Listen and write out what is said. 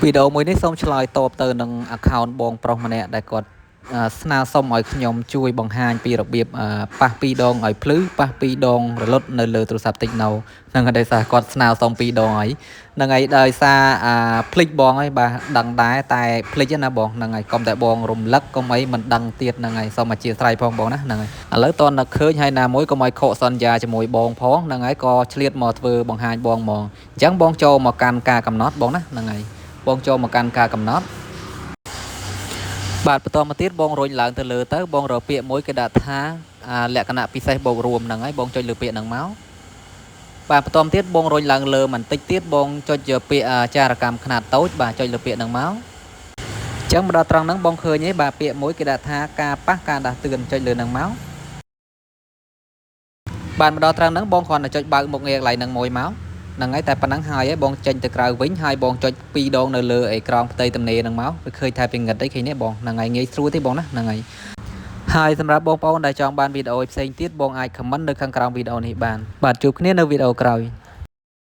វីដេអូមួយនេះសូមឆ្លើយតបទៅនឹង account បងប្រុសម្នាក់ដែលគាត់ស្នើសុំឲ្យខ្ញុំជួយបង្ហាញពីរបៀបប៉ះពីរដងឲ្យភ្លឺប៉ះពីរដងរលត់នៅលើទូរស័ព្ទ Tecno ហ្នឹងហើយដោយសារគាត់ស្នើសុំពីរដងហើយហ្នឹងហើយដោយសារអាភ្លេចបងហើយបាទដឹងដែរតែភ្លេចណាបងហ្នឹងហើយកុំតែបងរំលឹកកុំអីមិនដឹងទៀតហ្នឹងហើយសូមអធ្យាស្រ័យផងបងណាហ្នឹងហើយឥឡូវតនឹកឃើញហើយណាមួយកុំឲ្យខកសន្យាជាមួយបងផងហ្នឹងហើយក៏ឆ្លៀតមកធ្វើបង្ហាញបងហ្មងអញ្ចឹងបងចូលមកកាន់ការកំណត់បងណាហ្នឹងហើយបងចូលមកកាន់ការកំណត់បាទបន្តមកទៀតបងរុញឡើងទៅលើទៅបងរកពាក្យមួយគេដាក់ថាលក្ខណៈពិសេសបូករួមហ្នឹងហើយបងចុចលើពាក្យហ្នឹងមកបាទបន្តមកទៀតបងរុញឡើងលើបន្តិចទៀតបងចុចយកពាក្យចារកម្មខ្នាតតូចបាទចុចលើពាក្យហ្នឹងមកអញ្ចឹងមកដល់ត្រង់ហ្នឹងបងឃើញទេបាទពាក្យមួយគេដាក់ថាការប៉ះការដាស់តឿនចុចលើហ្នឹងមកបាទមកដល់ត្រង់ហ្នឹងបងគ្រាន់តែចុចបើកមុខងារកន្លែងហ្នឹងមួយមកហ្នឹងហើយតែប៉ុណ្ណឹងហើយបងចេញទៅក្រៅវិញហើយបងចុចពីរដងនៅលើអេក្រង់ផ្ទៃទំនេរហ្នឹងមកវាឃើញថាវាងឹតអីឃើញទេបងហ្នឹងហើយងាយស្រួលទេបងណាហ្នឹងហើយហើយសម្រាប់បងប្អូនដែលចង់បានវីដេអូផ្សេងទៀតបងអាច comment នៅខាងក្រោមវីដេអូនេះបានបាទជួបគ្នានៅវីដេអូក្រោយ។